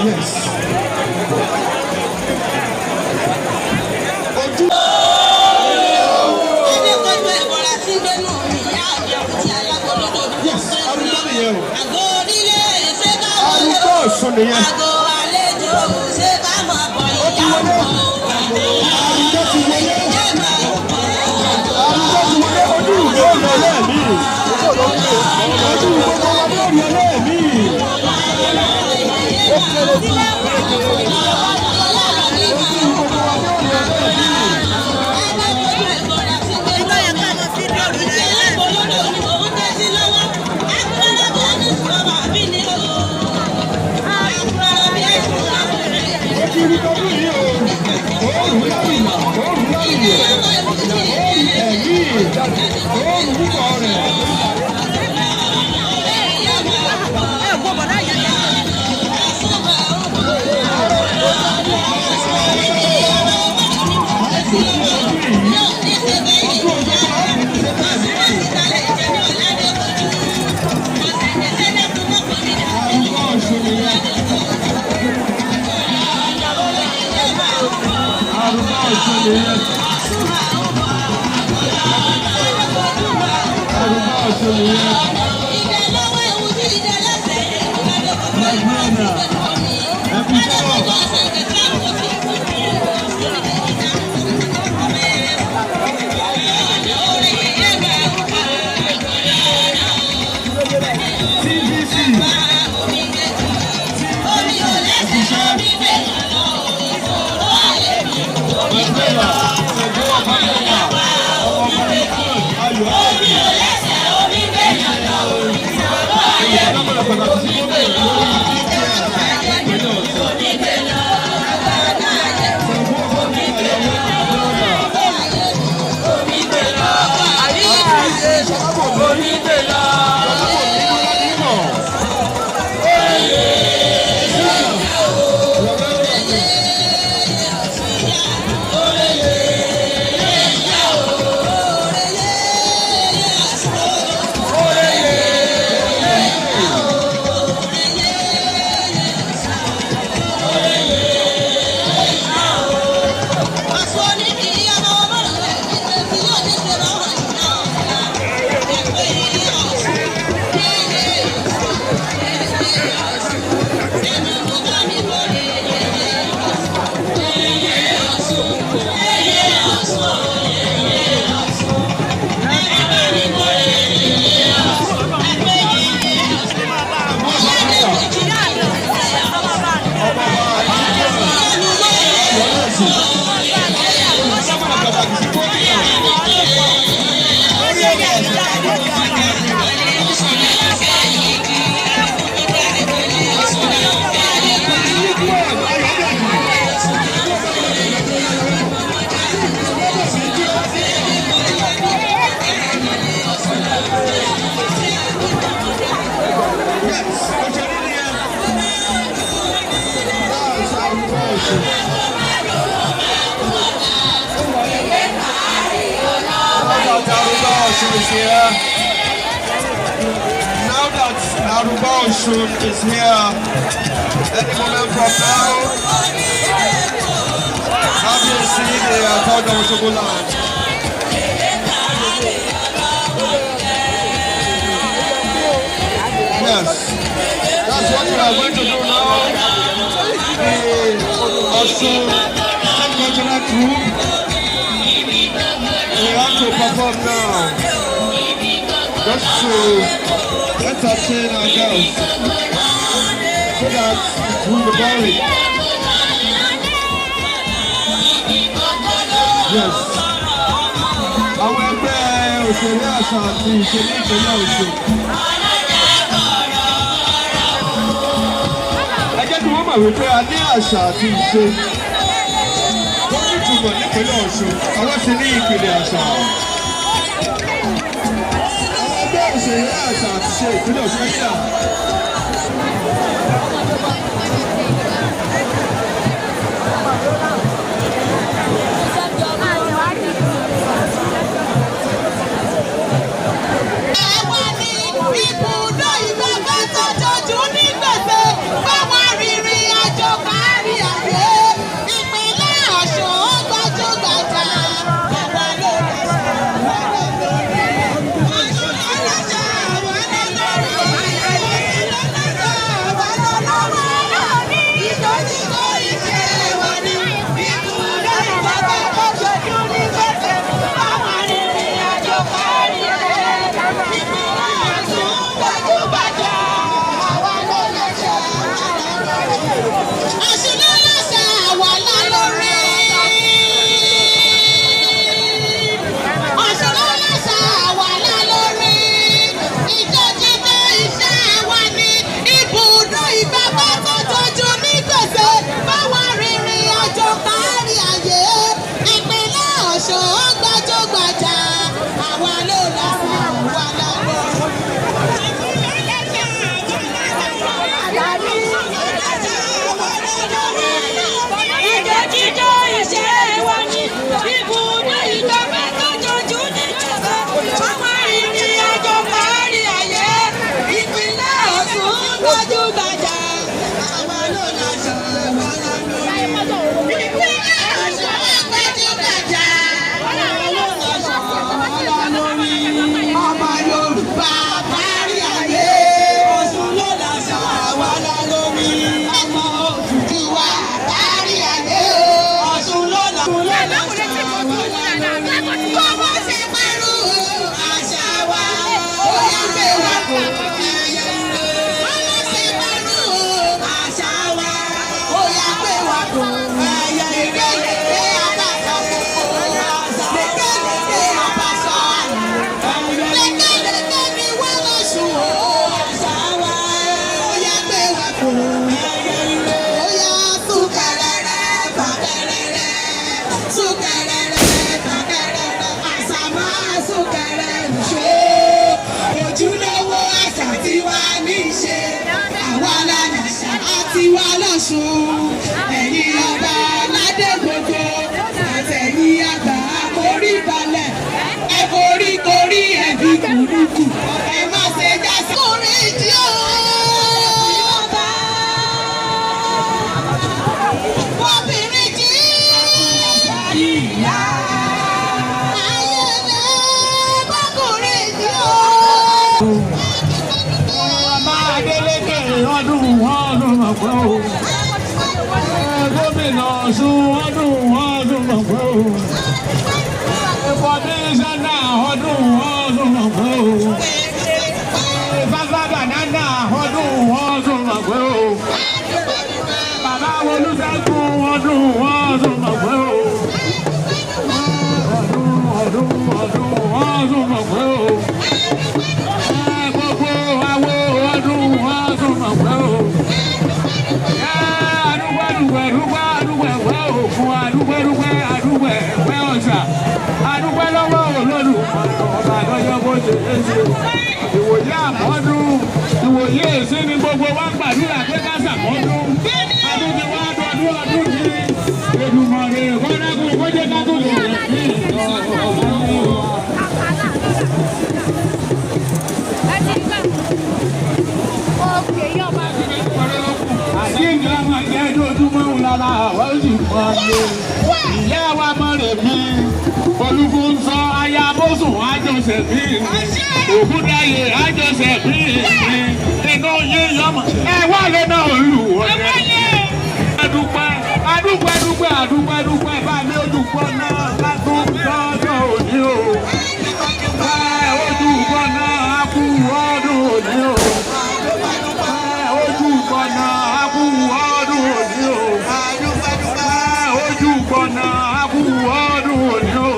Yes. Ojú Adékọ̀jú ẹ̀bọ̀ra tí ń gbénú mi, ìyá àjẹkù tí alágbólódò ní. Yes, arúgbó nìyẹn o. Àgọ́ onílé ṣé ká wọlé Arúgbó o. Ọ̀ṣun nìyẹn. Àgọ́ àlejò ṣé ká máa bọ̀ Ó ti ìyá wọlé. ọkọ. Arúgbó ti wọlé. Ṣé máa bọ̀? Arúgbó ti wọlé. Ojú ìwé ọ̀nà ẹlẹ́ẹ̀mí. Ojú gbogbo wa ní ọ̀nà ẹlẹ́ẹ̀mí. Ojú gbogbo wa ní ọ̀nà ẹlẹ́ẹ̀mí. Adékọ̀jú ẹ̀bọ̀ra tí ń gbénú mi. Ìtì alágbólódò ni mò ń tẹ́sí lọ́wọ́. Akúrẹ́rẹ́ bí ẹni sùn ọmọ àbí ni o. Akúrẹ́rẹ́ bí ẹni sùn ọmọ àbí ni o. Ó ti rí tọdún yìí o. Òórùn lárìnà, òórùn lárìnà. Òórùn ẹ̀mí, òórùn púpọ̀ rẹ̀. Ọdún Òṣogbo á fi ṣe bẹ́ẹ̀ ní. Arúgbó Ọ̀ṣun nìyẹn. Arúgbó Ọ̀ṣun nìyẹn. Arúgbó Ọ̀ṣun nìyẹn. My brother, ẹ fi sọ́wọ́. TVC, ẹ fi ṣẹ́. My brother, Ṣàngó Ọbáfẹ́mi, ọmọ ọba Lukman Ayọ̀ Adé. Olùdámọ̀ràn pàtàkì sí gómìnà lórí TVC ìpínlẹ̀ Ọ̀ṣun. Ṣàngó Ọbáfẹ́mi Ayọ̀ brother. Ṣọlábòmí Ṣọlábòmí Bọ́ládìpọ̀. You are very welcome. Olùdámọ̀ràn pàtàkì sí gómìnà lórí ọ̀rọ̀ àṣà Lukman Ayọ̀dèjì. Yes, òṣèré nìyẹn. That's Arúgbó Ọ̀ṣun. Now that Arúgbó Ọ̀ṣun is here, now that Arúgbó Ọ̀ṣun is here, any moment from now, Kábíyèsí the Ataoja Osogbo land. Yes, that's what we are going to do now. The Osun State Cultural Troupe, we have to perform now, just to entertain our girls, so that it will be boring. Yes. Àwọn ẹgbẹ́ òṣèré àṣà àti ìṣe ní ìpínlẹ̀ Ọ̀ṣun. Ẹ jẹ́ kí wọ́n mọ̀ wípé a ní àṣà àti ìṣe tó nítumọ̀ nípínlẹ̀ Ọ̀ṣun, àwọn sì ní ìpìlẹ̀ àṣà. Àwọn ẹgbẹ́ òṣèré àṣà àti ìṣe ìpínlẹ̀ Ọ̀ṣun ẹ̀yà. Àwa ní ibùdó ìgbafẹ́ tó jọjú ní gbèsè fáwọn arìnrìn. Gbajúgbajà, àwa ló láṣà, àwa la lórí. Ìpínlẹ̀ Ọ̀ṣun gbajúgbajà, àwa ló láṣà, àwa la lórí. Ọmọ Yorùbá kárí ayé, Ọ̀ṣun ló láṣà, àwa la lórí. Ọmọ Odùduwà kárí ayé, Ọ̀ṣun ló láṣà, àwa la lórí. Kọ́mọ ṣe parun àṣà wa, ó yá gbé wa kò ẹyẹ ire. Kọ́mọ ṣe parun àṣà wa, ó yá gbé wa kò ẹyẹ ire. Lékeleke abàṣà kòkó, lékeleke abàṣà lékeleke ni wọ́n lọ́sùn o. Àṣà wa, ó yá gbé wa kò ẹyẹ ire. Ó yá súnkẹrẹrẹ fàkẹrẹrẹ, súnkẹrẹrẹ fàkẹrẹrẹ, àṣà máa súnkẹrẹ nìṣó. Ojúlówó àṣà tiwa ní í ṣe, àwa la làṣà àtiwá lọ́ṣun. Ẹ̀yin ọba aládé gbogbo, àtẹ̀yìn àgbà àforí balẹ̀. Ẹ forí korí, ẹ fi kùrùkù, ẹ má ṣe já sí. Kùnrin jí o. Obìnrin jí. Ìyá. Ayẹyẹ bọ́kùnrin jí o. Adélékè ọdún ọdún ọ̀pẹ́ o. Gómìnà Ọ̀ṣun ọdún ọdún ọ̀pẹ́ o. Kọmíṣánná ọdún ọdún ọ̀pẹ́ o. Fáfá bànánà ọdún ọdún ọ̀pẹ́ o. Bàbá Olúṣẹ́gun ọdún ọdún ọ̀pẹ́ o. Ọdún ọdún ọdún ọdún ọ̀pẹ́ o. Gbogbo àwo ọdún ọdún ọ̀pẹ́ o. Adúgbẹ́dúgbẹ́ dúpẹ́ adúgbẹ́wẹ́ òkun adúgbẹ́dúgbẹ́ adúgbẹ́wẹ́ ọ̀sà. Adúgbẹ́ lọ́wọ́ Olódùmarè ọba lọ́jọ́ bó ṣe é ṣe. Ìwòye àmọ́dún, ìwòye èsì ni gbogbo wa ń gbàdúrà pé ká ṣàmọ́dún. Adún ti wá dọdún ọdún yìí. Èdùmàrè kọ́dákùn kó jẹ́ ká tún lè rẹ̀ sí ìtọ́. Àjíǹde ọmọ jẹ́ dojúmọ́ ń lára àwọn oṣù kan lé. Ìyá wa mọ̀ rẹ̀ mí. Olúfúnṣọ́ aya Bósùn àjọṣe bí mi. Ògúndáyé àjọṣe bí mi. Inú yín yọmọ. Ẹ wá lé náà olùwọlé. Adúpẹ́ adúpẹ́ dúpẹ́ adúpẹ́ dúpẹ́ bá mi ojúpọ̀ náà látún lọ́dọ̀ òní o. Ẹ ojúpọ̀ náà á kú ọdún òní o. Ojú kọ̀nà akú ọdún òní o. Ojú kọ̀nà akú ọdún òní o.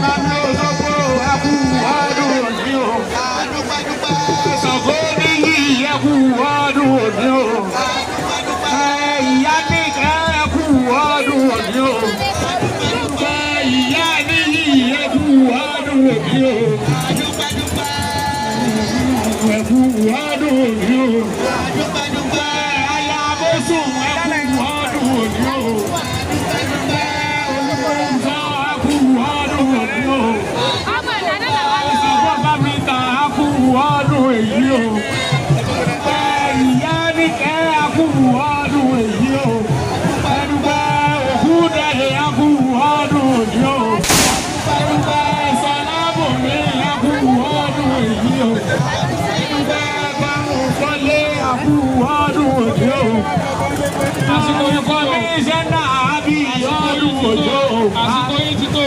Bàbá Òṣogbo akú ọdún òní o. Ṣàngó níyì akú ọdún òní o. Ìyá nìkẹ́ akú ọdún òní o. Ìyá níyì akú ọdún òní o. Ẹ̀kú ọdún òní o. Alábòsùn ẹ̀kú ọdún òní o. Olùkọ́ ẹ̀kú ọdún òní o. Ìsàkó ẹ̀kú ọdún èyí o. Ìyá nìkẹ́ ẹ̀kú ọdún èyí o. Ẹnubẹ́ òkúdàyè ẹ̀kú ọdún òní o. Ẹnubẹ́ sọlábùnmi ẹ̀kú ọdún èyí o. Àsìkò kọmíṣánná àbí ọdún òjò. Àsìkò yìí ti tó.